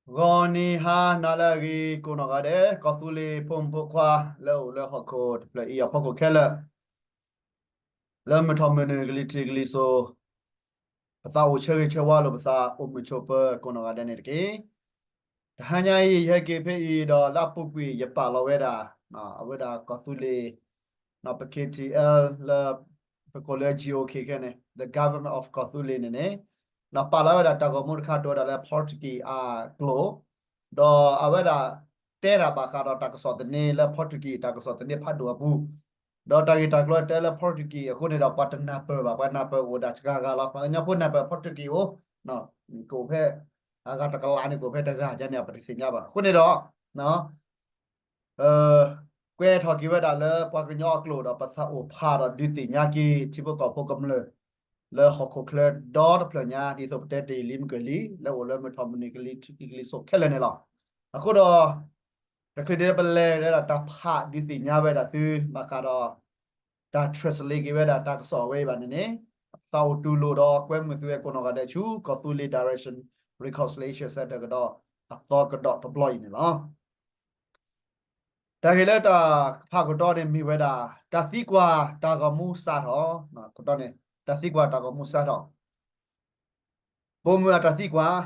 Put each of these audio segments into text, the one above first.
ဂီၤနံၤဟါနၤလၢအဂ့ၤ ကိးနီၢ်ဂၤဒဲး ကီၢ်သူလ့ၤဖိမုၣ်ဖိခွါ လၢအအိၣ်လၢဟီၣ်ခိၣ်တဖျၢၣ်အံၤအဖီခိၣ်ခဲလၢာ်, လၢမုၢ်ထီၣ်မုၢ်နုာ်ကလံၤထံးကလံၤစိး ပသးအိၣ်ဆၢဂ့ၤဆၢဝါလိာ်ပသး အိၣ်မုာ်ဆိးပၢၤကိးနီၢ်ဂၤဒဲးန့ၣ်တက့ၢ်. တဟါညါအံၤ ယဟဲက့ၤဖဲအံၤဒီးလၢအပူၤကွံာ် ယပာ်လီၤဝဲဒၣ် အဝဲဒၣ်ကီၢ်သူလ့ၤ ပ K T L လၢ ပကိးလၢ G O K ခဲန့ၣ် The Government of ကီၢ်သူလ့ၤန့ၣ်န့ၣ် ပာ်လီၤဝဲဒၣ်တၢ်ဂီၤမူတခါ တဲဝဲဒၣ်လၢ Portuguese အကျိာ်, ဒီးအဝဲဒၣ်တဲတၢ်ဘၣ်ဃးဒီးတၢ်ကစီၣ်သန့လၢ Portuguese တၢ်ကစီၣ်သန့ဖးဒိၣ်အပူၤ, ဒီးတၢ်ဂ့ၢ်တၢ်ကျိၤတဲလၢ Portuguese အဃိန့ၣ်ဒီး ပှၤတနၢ်ပၢၢ်ဘၣ်, ပှၤနၢ်ပၢၢ်အိၣ်ဒၣ်တဂၤဂၤလီၤ. ပှၤကညီဖိနၢ်ပၢၢ် Portuguese အိၣ် ကအိၣ်ဖဲ အဂၤတကလးန့ၣ် ကအိၣ်ဖဲတဂၤန့ၣ် ပတသ့ၣ်ညါဘၣ်. အဃိန့ၣ်ဒီး ကွဲးထီၣ်က့ၤဝဲဒၣ်လၢပှၤကညီအကျိာ်ဒီး ပသးအိၣ်ဖးဒီးဒုးသ့ၣ်ညါက့ၤ ထံဖိကီၢ်ဖိကမျၢၢ် လၢဟီၣ်ခိၣ်ချၢဒီတဖျၢၣ်ညါ ဒ်သိးပတဲတ့ၢ်လံမုၢ်ကလံၤ လၢအိၣ်လၢမုၢ်ထီၣ်မုၢ်နုာ်ကလံၤထံးကလံၤစိးခဲလၢာ်န့ၣ်လီၤ. အဃိဒီး တချုးဒ်ပလဲၤဝဲဒၣ်တၢ်ဖးဒုးသ့ၣ်ညါဝဲဒၣ်သု ဘၣ်ဃးဒီး တၢ် translate က့ၤဝဲဒၣ်တၢ်ကစီၣ်အဝဲအံၤဘၣ်န့ၣ်န့ၣ် သးအိၣ်တူၢ်လိာ်ဒီးကွဲမုာ်သုဝဲကိးနီၢ်ဂၤဒဲးဆူ ကီၢ်သူလ့ၤ Direction Reconciliation Center ကဒီးအသီကဒီးတဘျီအံၤန့ၣ်လီၤ. တၢ်ဂ့ၢ်လၢတၢ်ကဖးကတီၢ်န့ၣ်မ့ၢ်ဝဲဒၣ် တၢ်သံကွၢ်တၢ်ဂီၤမူစးထီၣ်, ကတီၢ်န့ၣ် တၢ်သံကွၢ်တၢ်ဂီၤမူစးထီၣ် ပိာ်မုၣ်အတၢ်သံကွၢ်,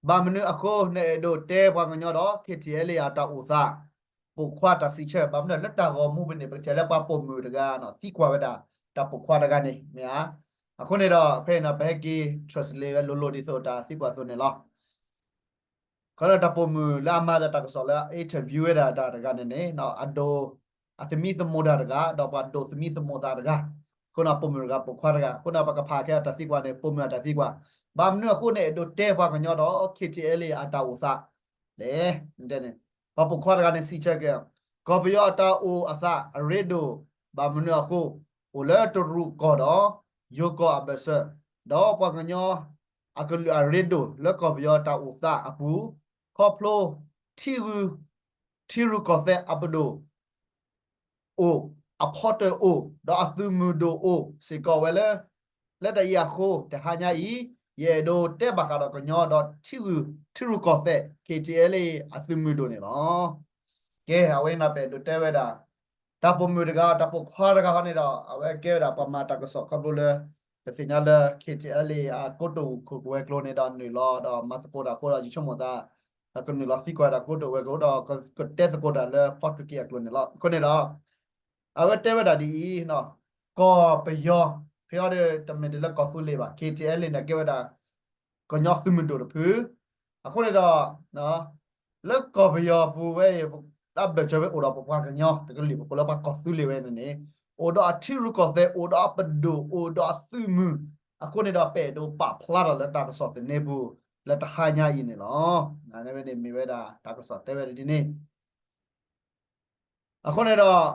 ဘၣ်မနုၤအဃိနအဲၣ်ဒိးတဲပှၤကညီဒီး K T L A အတၢ်အိၣ်သး, ပိာ်ခွါတၢ်စံးဆၢ, ဘၣ်မနုၤလၢတၢ်ဂီၤမူပူၤန့ၣ် ပကတဲလၢပှၤပိာ်မုၣ်တဂၤ သံကွၢ်ဝဲဒၣ် တၢ်ပိာ်ခွါတဂၤန့ၣ် မ့ၢ်ဧါ. အဃိန့ၣ်ဒီး ဖဲအံၤန့ၣ် ပဟဲက့ၤ translate ဝဲလိၤလိၤဒ်သိးတၢ်သံကွၢ်အသိးန့ၣ်လီၤ. ခီလၢတၢ်ပိာ်မုၣ်လၢအမၤဒီးတၢ်ကစီၣ်လၢ interview ဝဲဒၣ်တၢ်တဂၤန့ၣ်န့ၣ် အဒိး အသမံသမိးတၢ်တဂၤ ဒီးပှၤဒိးသမံသမိးသးတဂၤ, အဃိန့ၣ် ပိာ်မုၣ်တဂၤ ပိာ်ခွါတဂၤ, အဃိန့ၣ် ပကဖးခဲအတၢ်သံကွၢ်န့ၣ် ပိာ်မုၣ်အတၢ်သံကွၢ်, ဘၣ်မနုၤအဃိနအဲၣ်ဒိးတဲပှၤကညီဒီး K T L A အတၢ်အိၣ်သးလဲၣ်. ပှၤပိာ်ခွါတဂၤန့ၣ်စံးဆၢက့ၤ, ကီၢ်ပယီၤအတၢ်အိၣ်အသးအရ့ဒိၣ် ဘၣ်မနုၤအဃိ အိၣ်လၢတရူးကီၢ်ဒီး ယိၤကီၢ်အဘၢၣ်စၢၤ, ဒီးပှၤကညီအကလုာ်အရ့ဒိၣ်လၢကီၢ်ပယီၤတၢ်အိၣ်သးအပူၤ, ခီဖျိ ထံရူၢ်ကီၢ်သဲးအပဒိၣ် အိၣ်, အဖီတၢၣ်အိၣ်, ဒီးအသုးမုၢ်ဒိၣ်အိၣ်စ့ၢ်ကီးဝဲလၢ လၢတၢ်အံၤအဃိ တဟါညါအံၤ ယအဲၣ်ဒိးတဲဘၣ်ဃးဒီးကညီဒီး ထံရူၢ်ကီၢ်သဲး K T L A အသုးမုၢ်ဒိၣ်န့ၣ်လီၤ. ကဲ အဝဲန့ၣ်ပအဲၣ်ဒိးတဲဝဲဒၣ် တၢ်ပိာ်မုၣ်တဂၤ တၢ်ပိာ်ခွါတဂၤဃီန့ၣ်ဒီး အဝဲကဲဝဲဒၣ်ပှၤမၤတၢ်ကစီၣ်ခီဖျိလၢ ပသ့ၣ်ညါလၢ K T L A အကိတိာ်ခိၣ်ကဝဲၤကျိၤန့ၣ်ဒီး နုာ်လီၤဒီးမၤသကိးတၢ်အဃိဒီး ယဆိကမိၣ်သး ကနုာ်လီၤသံကွၢ်တၢ်ကိတိာ်ဝဲၤကျိၤဒီး ကတဲသကိးတၢ်လၢ Portuguese အကျိာ်န့ၣ်လီၤ. အဃိန့ၣ်ဒီး အဝဲတဲဝဲဒၣ်ဒ်အံၤ, ကီၢ်ပယီၤ ဖဲအံၤဒီးတမ့ၢ်ဒ်လၢကီၢ်သူလ့ၤဘၣ်, K T L A န့ၣ်ကဲဝဲဒၣ် ကညီသုးမုၢ်ဒိၣ်တဖု, အဃိန့ၣ်ဒီး လၢကီၢ်ပယီၤပူၤဝဲအံၤ တၢ်ဘၢၣ်စၢၤဝဲအိၣ်ဒီးပပှၤကညီတကလုာ် ပကိးလၢပှၤကီၢ်သူလ့ၤဝဲန့ၣ်န့ၣ် အိၣ်ဒီးအထံရူၢ်ကီၢ်သဲး အိၣ်ဒီးအပဒိၣ် အိၣ်ဒီးအသုးမုၢ်, အဃိန့ၣ်ဒီး ပအဲၣ်ဒိးပာ်ဖျါထီၣ်လၢတၢ်ကစီၣ်သန့ပူၤ လၢတဟါညါအံၤန့ၣ်လီၤ. န့ၣ်မ့ၢ်ဝဲဒၣ်တၢ်ကစီၣ်တဲဝဲဒ်န့ၣ် အဃိန့ၣ်ဒီး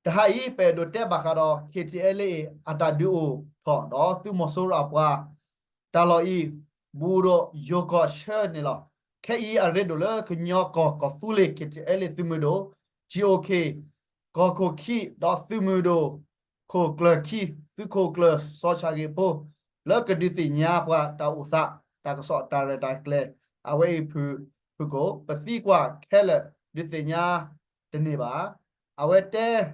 တဟါအံၤ ပအဲၣ်ဒိးတဲဘၣ်ဃးဒီး K T L A အတၢ်ဒုးအိၣ်ထီၣ်ဒီးသုးမီၤစိရိၤအပှၤ တၢ်လီၢ်အံၤ ဘူးဒီးယိၤကီၢ်ဆၢန့ၣ်လီၤ. ခဲအံၤအရ့ဒိၣ်လၢကညီကီၢ်ကီၢ်သူလ့ၤ K T L A သုးမုၢ်ဒိၣ် G O K ကီၢ်ခိၣ်ခံ ဒီးသုးမုၢ်ဒိၣ်ခိၣ်ကျၢၢ်ခံ သုးခိၣ်ကျၢၢ်စီၤဆၣ်ဂ့ၤဖိ လၢကဒုးသ့ၣ်ညါပှၤတၢ်အိၣ်သး တၢ်ကစီၣ်တၢ်ရဲၣ်တၢ်ကျဲၤ အဝဲအံၤဖုၣ်ကိာ် ပသံကွၢ်ခဲလၢာ် ဒုးသ့ၣ်ညါတန့ၢ်ဘၣ်. အဝဲတဲ မ့ၢ်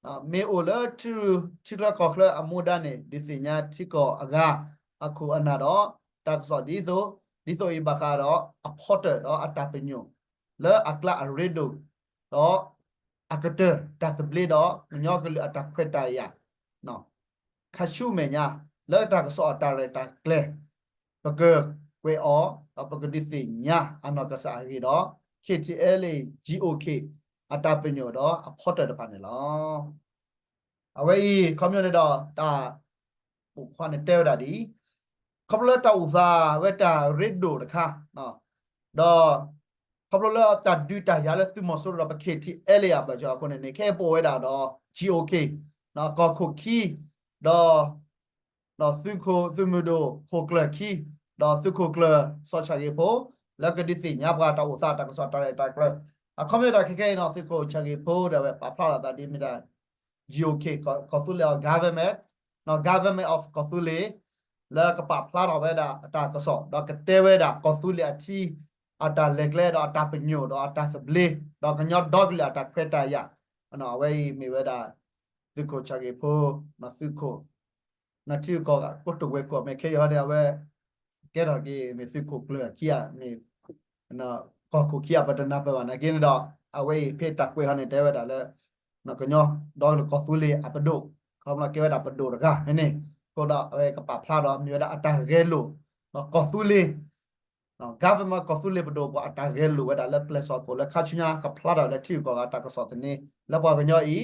အိၣ်လၢထံရူၢ်ထံချၢကီၢ်ချၢအမူဒါန့ၣ် ဒုးသ့ၣ်ညါထံကီၢ်အဂၤ အခိၣ်အနၢ်ဒီး တၢ်ကစီၣ်ဒ်သိး ဒ်သိးအံၤဘၣ်ဃးဒီးအဖီတၢၣ်ဒီးအတၢ်ပညိၣ် လၢအကျါအရ့ဒိၣ် ဒီးအကတၢၢ်တၢ်သဘျ့ဒီး ကညီကလုာ်အတၢ်ခွဲးတၢ်ယာ် ခါဆူမဲာ်ညါ လၢတၢ်ကစီၣ်အတၢ်ရဲၣ်တၢ်ကျဲၤ ပကကွဲးအီၤ ဒီးပကဒုးသ့ၣ်ညါအနီၢ်ကစၢ်အဂ့ၢ်ဒီး K T L A G O K အတၢ်ပညိၣ်ဒီးအဖီတၢၣ်တဖၣ်န့ၣ်လီၤ. အဝဲအံၤ ခီပညီန့ၣ်ဒီး တၢ်ပိာ်ခွါန့ၣ်တဲဝဲဒၣ်ဒ်အံၤ, ခီဖျိလၢတၢ်အိၣ်သးဝဲတၢ်ရ့ဒိၣ်တခါ, ဒီး ခီဖျိလၢတၢ်ဒုးတၢ်ယၤလၢသုးမီၤစိရိၤဒီးပ K T L A အဘၢၣ်စၢၤအဃိန့ၣ်န့ၣ် ခဲအံၤပအိၣ်ဝဲဒၣ်ဒီး G O K ကီၢ်ခိၣ်ခံ ဒီး ဒီးသုးခိၣ်သုးမုၢ်ဒိၣ်ခိၣ်ကျၢၢ်ခံ ဒီးသုးခိၣ်ကျၢၢ်စီၤဆၣ်ဂ့ၤဖိ လၢကဒုးသ့ၣ်ညါပှၤတၢ်အိၣ်သးတၢ်ကစီၣ်တၢ်ရဲၣ်တၢ်ကျဲၤ, အခီပညီဒီးခဲခဲအံၤန့ၣ် သုးခိၣ်ဆၣ်ဂ့ၤဖိဒီးအဝဲပာ်ဖျါလီၤသးဒ်မ့ၢ်ဒၣ် G O K ကီၢ်သူလ့ၤအ government, government of ကီၢ်သူလ့ၤ, လၢကပာ်ဖျါထီၣ်ဝဲဒၣ်အတၢ်ကစီၣ် ဒီးကတဲဝဲဒၣ်ကီၢ်သူလ့ၤအထံ အတၢ်လဲၤကျဲဒီးအတၢ်ပညိၣ်ဒီးအတၢ်သဘျ့ ဒီးကညီဒီကလုာ်အတၢ်ခွဲးတၢ်ယာ်, အဝဲအံၤမ့ၢ်ဝဲဒၣ် သုးခိၣ်ဆၣ်ဂ့ၤဖိ သုးခိၣ် နထံကီၢ်ဂၤ ကိတိာ်ဝဲၤကွာ် မ့ၢ်ခဲအံၤဟီဒီး အဝဲ ကဲထီၣ်က့ၤ မ့ၢ်သုးခိၣ်ကျၢၢ်ခံဂၤ မ့ၢ် ကီၢ်ခိၣ်ခံဂၤ ပတနၢ်ပၢၢ်ဘၣ်နာ်က့န့ၣ်ဒီး အဝဲအံၤဖဲတၢ်ကွဲးဟီန့ၣ် တဲဝဲဒၣ်လၢ ကညီဒီကလုာ်ကီၢ်သူလ့ၤအပဒိၣ် ခီဖျိကဲဝဲဒၣ်ပဒိၣ်တဂၤဖဲန့ၣ် အဃိဒီးအဝဲကပာ်ဖျါဒီး မ့ၢ်ဝဲဒၣ်အတၢ်ဂဲၤလိာ် ကီၢ်သူလ့ၤ government ကီၢ်သူလ့ၤပဒိၣ်ပှၤအတၢ်ဂဲၤလိာ်ဝဲဒၣ်လၢပျဲၢ်စီၣ်ခိၣ်လၢခါဆူညါ ကဖျါထီၣ်လၢထံဂုၤကီၢ်ဂၤတၢ်ကစီၣ်သန့ လၢပှၤကညီ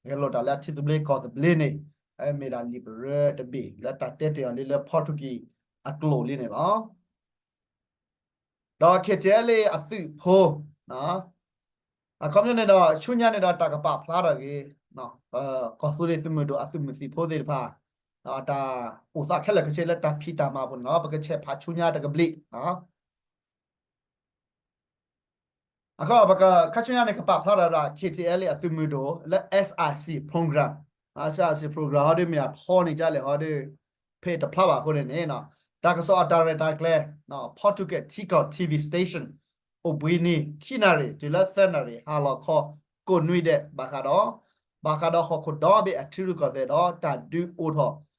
အံၤ ဂဲၤလိာ်တၢ်လၢအထံသဘျ့ကီၢ်သဘျ့န့ၣ် အမ့ၢ်ဒၣ်လံာ်ပရၢတဘ့ၣ်လၢတၢ်တဲတ့ၢ်အီၤလံလၢ Portuguese အကျိာ်လံန့ၣ်လီၤ. ဒီး KTLA အသုးဖိ အခီပညီန့ၣ်ဒီး ဆူညါန့ၣ်ဒီးတၢ်ကပာ်ဖျါထီၣ်က့ၤ ကီၢ်သူလ့ၤသုးမုၢ်ဒိၣ်အသုးမုၢ်သံၣ်ဖိသ့ၣ်တဖၣ် အတၢ်အိၣ်သးခဲလၢာ်ခဲဆ့လၢတၢ်ဖံးတၢ်မၤအပူၤန့ၣ်လီၤ. ပကဆဲးဖးဆူညါတကဘျံး အခီပညီ ခါဆူညါန့ၣ် ကပာ်ဖျါထီၣ်ဝဲဒၣ် KTLA အသုးမုၢ်ဒိၣ်လၢ SRC program, SRC program ဟီဒီးမ့ၢ်အထီန့ၣ်ဒ်လဲၣ်ဟီဒီး ဖဲတဖျါဘၣ်အဃိန့ၣ်န့ၣ် တၢ်ကစီၣ်အတၢ်ရဲၣ်တၢ်ကျဲၤ Portuguese ထံကီၢ် TV station အိၣ်ဘှံးနံၤ ခံနၣ်ရံၣ် တုၤလၢသၢနၣ်ရံၣ် ဟါလီၤခီ ကိးနွံဒဲး ဘၣ်ဃးဒီး ဘၣ်ဃးဒီးဟီၣ်ခိၣ်ဒီဘ့ၣ်အထံရူၢ်ကီၢ်သဲးဒီး တၢ်ဒုးအိၣ်ထီၣ်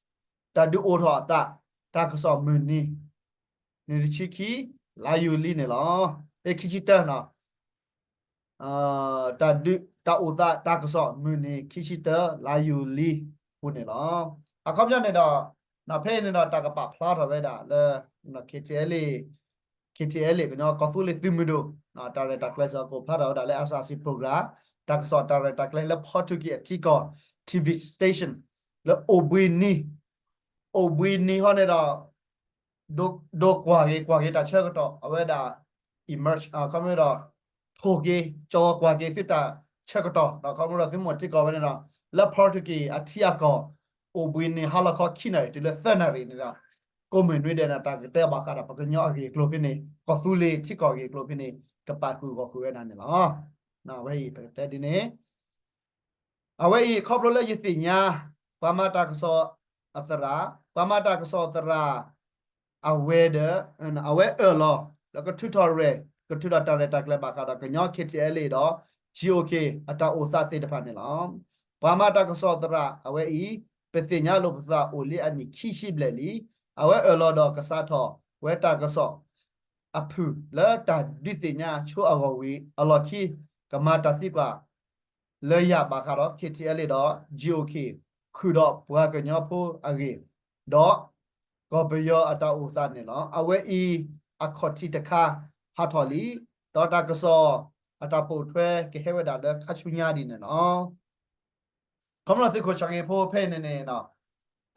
တၢ်ဒုးအိၣ်ထီၣ်အသး တၢ်ကစီၣ်မုၢ်နံၤ နံၣ်တဆံခံ လါယူၤလံန့ၣ်လီၤ. ဖဲခံဆံတၢနီၤ တၢ်ဒုး တၢ်အိၣ်သးတၢ်ကစီၣ်မုၢ်နံၤ ခံဆံတၢ လါယူၤလံပူၤန့ၣ်လီၤ. အခီပညီန့ၣ်ဒီး ဖဲအံၤန့ၣ်ဒီးတၢ်ကပာ်ဖျါထီၣ်ဝဲဒၣ်လၢ KTLA KTLA ကညီကီၢ်သူလ့ၤသုးမုၢ်ဒိၣ် တၢ်ရဲၣ်တၢ်ကျဲၤစ့ၢ်ကီးဖျါထီၣ်ဝဲဒၣ်လၢ SRC program တၢ်ကစီၣ်တၢ်ရဲၣ်တၢ်ကျဲၤလၢ Portuguese အထံကီၢ် TV station လၢအိၣ်ဘှံးနံၤ အိၣ်ဘှံးနံၤဟီန့ၣ်ဒီး ဒိကွၢ်က့ၤ ကွၢ်က့ၤတၢ်ဆၢကတီၢ် အဝဲဒၣ် emerge အခီပညီဒီး ထိၣ်က့ၤ ကၠီၤကွၢ်က့ၤသုတၢ်ဆၢကတီၢ် ဒီးအခီပညီဒီးသုမိၢ်ထံကီၢ်ဝဲန့ၣ်ဒီး လၢ Portuguese အထံအကီၢ် အိၣ်ဘှံးနံၤဟါလီၤခီခံနၣ်ရံၣ် တုၤလၢသၢနၣ်ရံၣ်န့ၣ်ဒီး ကိးမုၢ်နွံဒဲးန့ၣ် တၢ်ကတဲဘၣ်ဃးဒီးပှၤကညီအဂ့ၢ်အကျိၤဖဲန့ၣ် ကီၢ်သူလ့ၤထံကီၢ်အဂ့ၢ်အကျိၤဖဲန့ၣ် ကပာ်ဃုာ်ဂီၢ်ဃုာ်ဝဲဒၣ်န့ၣ်လီၤ. အဝဲအံၤပကတဲဒ်န့ၣ် အဝဲအံၤခီဖျိလၢယသ့ၣ်ညါ ပှၤမၤတၢ်ကစီၣ်အသရၣ် ပှၤမၤတၢ်ကစီၣ်အသရၣ် အဝဲဒီး အဝဲအၢၣ်လီၤ လၢကထုးထီၣ်ရဲၣ် ကထုးထီၣ်တၢ်ရဲၣ်တၢ်ကျဲၤဘၣ်ဃးဒီးကညီ KTLA ဒီး GOK အတၢ်အိၣ်သးသ့ၣ်တဖၣ်န့ၣ်လီၤ. ပှၤမၤတၢ်ကစီၣ်သရၣ်အဝဲအံၤ ပသ့ၣ်ညါလိာ်ပသးအိၣ်လံအနံၣ်ခံဆံဘျဲၣ်လံ. အဝဲအၢၣ်လီၤဒီးကစးထီၣ်ဝဲတၢ်ကစီၣ် အဖုၣ်လၢတၢ်ဒုးသ့ၣ်ညါဆိအဂီၢ်ဝံၤအလီၢ်ခံ ကမၤတၢ်သံကွၢ် လၢယၤဘၣ်ဃးဒီး KTLA ဒီး GOK ဃုာ်ဒီးပှၤကညီဖိအဂ့ၢ်, ဒီး ကီၢ်ပယီၤအတၢ်အိၣ်သးန့ၣ်လီၤ. အဝဲအံၤ အခီၣ်ထံးတခါ ဟးထီၣ်လံ, ဒီးတၢ်ကစီၣ်အတၢ်ပိာ်ထွဲကဟဲဝဲဒၣ်လၢခါဆူညါဒ်န့ၣ်လီၤ. ခီဖျိသုးခိၣ်ဆၣ်ဂ့ၤဖိဖဲအံၤန့ၣ်န့ၣ်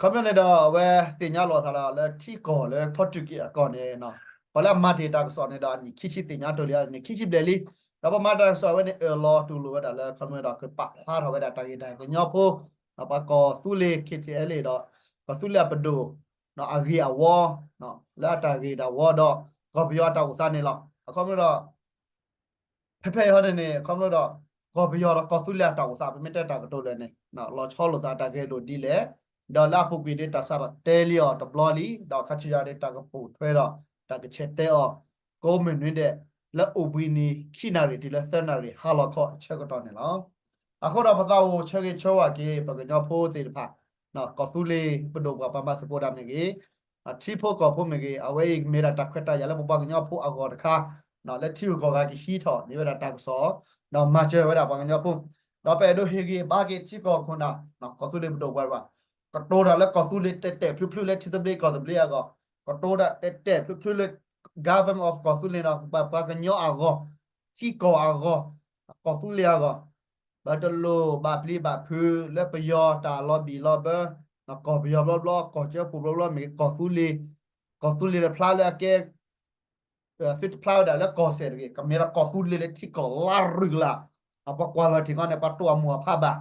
ခီဖျိန့ၣ်ဒီးအဝဲသ့ၣ်ညါလိာ်အသးလီၤလၢထံကီၢ်လၢ Portuguese အကီၢ်န့ၣ် ပှၤလၢအမၤတ့ၢ်တၢ်ကစီၣ်န့ၣ်ဒီး အနံၣ်ခံဆံသ့ၣ်ညါတ့ၢ်လံ အနံၣ်ခံဆံဘျဲၣ်လံ. ဒီးပှၤမၤတၢ်ကစီၣ်အဝဲန့ၣ် အၢၣ်လီၤတူၢ်လိာ်ဝဲဒၣ်လၢ ခီဖျိဒီးကပာ်ဖျါထီၣ်ဝဲဒၣ်တၢ်ဂ့ၢ်တၢ်ကညီဖိ ပှၤကီၢ်သူလ့ၤ KTLA ဒီး ကီၢ်သူလ့ၤအပဒိၣ် အဂ့ၢ်အဝီ လၢအတၢ်ဂ့ၢ်တၢ်ဝီဒီး ကီၢ်ပယီၤအတၢ်အိၣ်သးန့ၣ်လီၤ. အခီဖျိဒီး ဖဲဖဲအံၤဟီန့ၣ်န့ၣ် ခီဖျိဒီး ကီၢ်ပယီၤဒီးကီၢ်သူလ့ၤအတၢ်အိၣ်သး ပမ့ၢ်တဲတၢ်ကတိၤလၢာ်န့ၣ် လီၤဆီလိာ်သးတၢ်ဂဲၤလိာ်ဒ်လဲၣ်, ဒီးလၢအပူၤကွံာ်ဒ်တၢ်စးထီၣ်တဲလံအီၤတဘျီလံ, ဒီးခါဆူညါဒ်တၢ်ကပိာ်ထွဲဒီး တၢ်ကဆဲးတဲအီၤ ကိးမုၢ်နွံဒဲး လၢအိၣ်ဘှံးနံၤခံနၣ်ရံၣ်တုၤလၢသၢနၣ်ရံၣ်ဟါလီၤခီအဆၢကတီၢ်န့ၣ်လီၤ. အဃိဒီးပသးအိၣ်ဆၢဂ့ၤဆၢဝါက့ၤ ပှၤကညီဖိသ့ၣ်တဖၣ် ကီၢ်သူလ့ၤပဒိၣ်ပှၤပှၤမၤသကိးတၢ်မ့ၢ်ဂ့ၤ ထံဖိကီၢ်ဖိမ့ၢ်ဂ့ၤ အဝဲအံၤမ့ၢ်ဒၣ်တၢ်ခွဲးတၢ်ယာ်လၢပပှၤကညီဖိအဂီၢ်တခါ လၢထံဂုၤကီၢ်ဂၤကဟံးထီၣ်န့ၢ်ဝဲဒၣ်တၢ်ကစီၣ် ဒီးမၤစၢၤဝဲဒၣ်ပှၤကညီဖိ ဒီးပအဲၣ်ဒိးဟ့ၣ်ဂံၢ်ဘါက့ၤထံကီၢ်ခိၣ်နၢ် ကီၢ်သူလ့ၤပဒိၣ်ပှၤဘၣ် ကတိၤတၢ်လၢကီၢ်သူလ့ၤတဲာ်တဲာ်ဖျုးဖျုးလၢထံသဘျ့ကီၢ်သဘျ့အဂီၢ် ကတိၤတၢ်တဲာ်တဲာ်ဖျုးဖျုးလၢ government of ကီၢ်သူလ့ၤဒီး ပှၤကညီအဂီၢ် ထံကီၢ်အဂီၢ် ကီၢ်သူလ့ၤအဂီၢ် ပတလိၣ်ဘၣ်ပျံၤဘၣ်ဖုးလၢပယီၤတၢ်လီၤဘံၣ်လီၤဘၢ ကီၢ်ပယီၤဘျီဘျီ ကီၢ်ကၠၢဖှိၣ်ဘျီဘျီမ့ၢ်ဂ့ၤ ကီၢ်သူလ့ၤ ကီၢ်သူလ့ၤတဖျါလၢအကဲ သုတဖျါဝဲဒၣ်လၢကီၢ်စဲၣ်တဂ့ၤ ကမ့ၢ်ဒီးကီၢ်သူလ့ၤလၢထံကီၢ်လၢရူၢ်ကလာ် ပှၤကွၢ်လီၤထံးခီန့ၣ် ပှၤတိၢ်အမိၢ်အဖးဘၣ်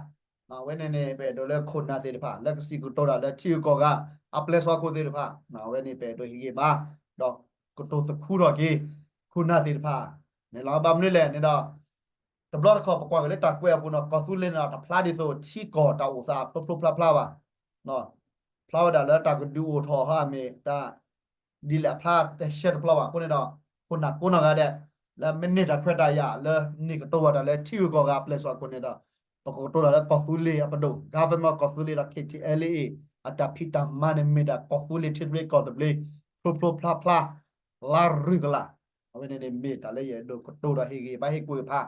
အဝဲန့ၣ်န့ၣ် ပအဲၣ်ဒိးလၢခိၣ်နၢ်သ့ၣ်တဖၣ် လၢကစံးကတိၤတၢ်လၢထံဂုၤကီၢ်ဂၤ အပျဲၢ်စီၤခိၣ်သ့ၣ်တဖၣ် အဝဲန့ၣ်ပအဲၣ်ဒိးဟ့ၣ်ဂံၢ်ဘါ ဒီးကတိၤသခူထီၣ်က့ၤ ခိၣ်နၢ်သ့ၣ်တဖၣ်န့ၣ်လီၤ. ဘၣ်မနုၤလဲၣ်န့ၣ်ဒီး တဘျီတခီၣ်ပကွၢ်က့ၤလၢတၢ်ကွဲးအပူၤန့ၣ် ကီၢ်သူလ့ၤန့ၣ်ဒီးတဖျါဒ်သိးထံကီၢ်တၢ်အိၣ်သးဖျိဖျိဖျါဖျါဘၣ် ဖဲ ဖျါဝဲဒၣ်လၢတၢ်ကဒုးအိၣ်ထီၣ်ဟီမ့ၢ်တၢ် ဒ်လဲၣ်အဖျါတဆဲတပျီဘၣ်အဃိန့ၣ်ဒီး ခိၣ်နၢ်ကိးနီၢ်ဂၤဒဲး လၢမ့ၢ်န့ၢ်တၢ်ခွဲးတၢ်ယာ်လၢ န့ၢ်ကတိၤဝဲဒၣ်လၢထံဂုၤကီၢ်ဂၤအပျဲၢ်စီအခိၣ်န့ၣ်ဒီး ပကကတိၤတၢ်လၢကီၢ်သူလ့ၤအပဒိၣ် government ကီၢ်သူလ့ၤဒီး K T L A အတၢ်ဖံးတၢ်မၤန့ၣ် မ့ၢ်ဒၣ်ကီၢ်သူလ့ၤထံသဘျ့ကီၢ်သဘျ့ ဖျိဖျိဖျါဖျါ လါရူၢ်ကလာ် အဝဲန့ၣ်န့ၣ်မ့ၢ်တၢ်လၢယအဲၣ်ဒိးကတိၤဒီးဟ့ၣ်ဂံၢ်ဘါဟ့ၣ်ကူၣ်ဖး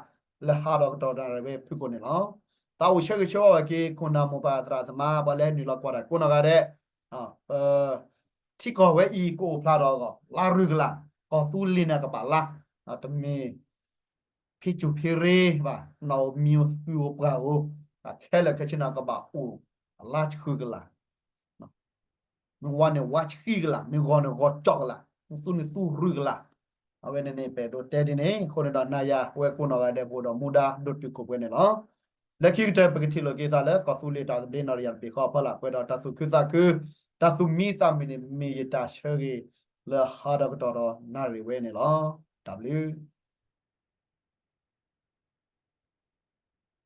လၢဟါဒီးကတီၢ်နၣ်ရံၣ်ဝဲဖုၣ်ကိာ်န့ၣ်လီၤ. သးအိၣ်ဆၢဂ့ၤဆၢဝါက့ၤ ခိၣ်နၢ်မိၢ်ပၢ်သရၣ်သမါ ပှၤလၢနုာ်လီၤကွၢ်တၢ်ကိးနီၢ်ဂၤဒဲး ပ ထံကီၢ်ဝဲအံၤကအိၣ်ဖျါဒီးအဂီၢ် လါရူၢ်ကလာ် ကီၢ်သူလ့ၤန့ၣ်ကဘၣ်လါ, တမ့ၢ် ဖံကၠိၣ်ဖံရ့ဘၣ်, နအိၣ်မံၤအိၣ်သူၣ်အိၣ်ပှၢ်ဧိၤ, တၢ်ခဲလၢာ်ခဲဆ့န့ၣ်ကဘၣ်အိၣ် အလါဆှုၣ်ကလာ် မ့ၢ်ဝါန့ၣ်ဝါဆှံကလာ်, မ့ၢ်ဂီၤန့ၣ်ဂီၤကၠီကလာ်, မ့ၢ်သူန့ၣ်သူရူၢ်ကလာ်. အဝဲန့ၣ်န့ၣ် ပအဲၣ်ဒိးတဲဒ်န့ၣ် အဃိန့ၣ်ဒီးနၤယၤဝဲကိးနီၢ်ဂၤဒဲးပအိၣ်ဒီးမူဒါဒိၣ်တုာ်ခိၣ်ပှဲၤန့ၣ်လီၤ. လၢခံကတၢၢ်ပကထံၣ်လိာ်က့ၤသးလၢကီၢ်သူလ့ၤတၢ်သဘျ့နီၣ်တယၢ်တဘ့ၣ်ဃီအဖီလာ် ပှဲၤဒီးတၢ်သူၣ်ခုသးခု, တၢ်သူၣ်မံသးမုာ်န့ၣ် မ့ၢ်ယတၢ်ဆၢဂ့ၤလၢဟါဒီးကတီၢ်ဒီးနၣ်ရံၣ်ဝဲန့ၣ်လီၤ. တၢ်ဘျုး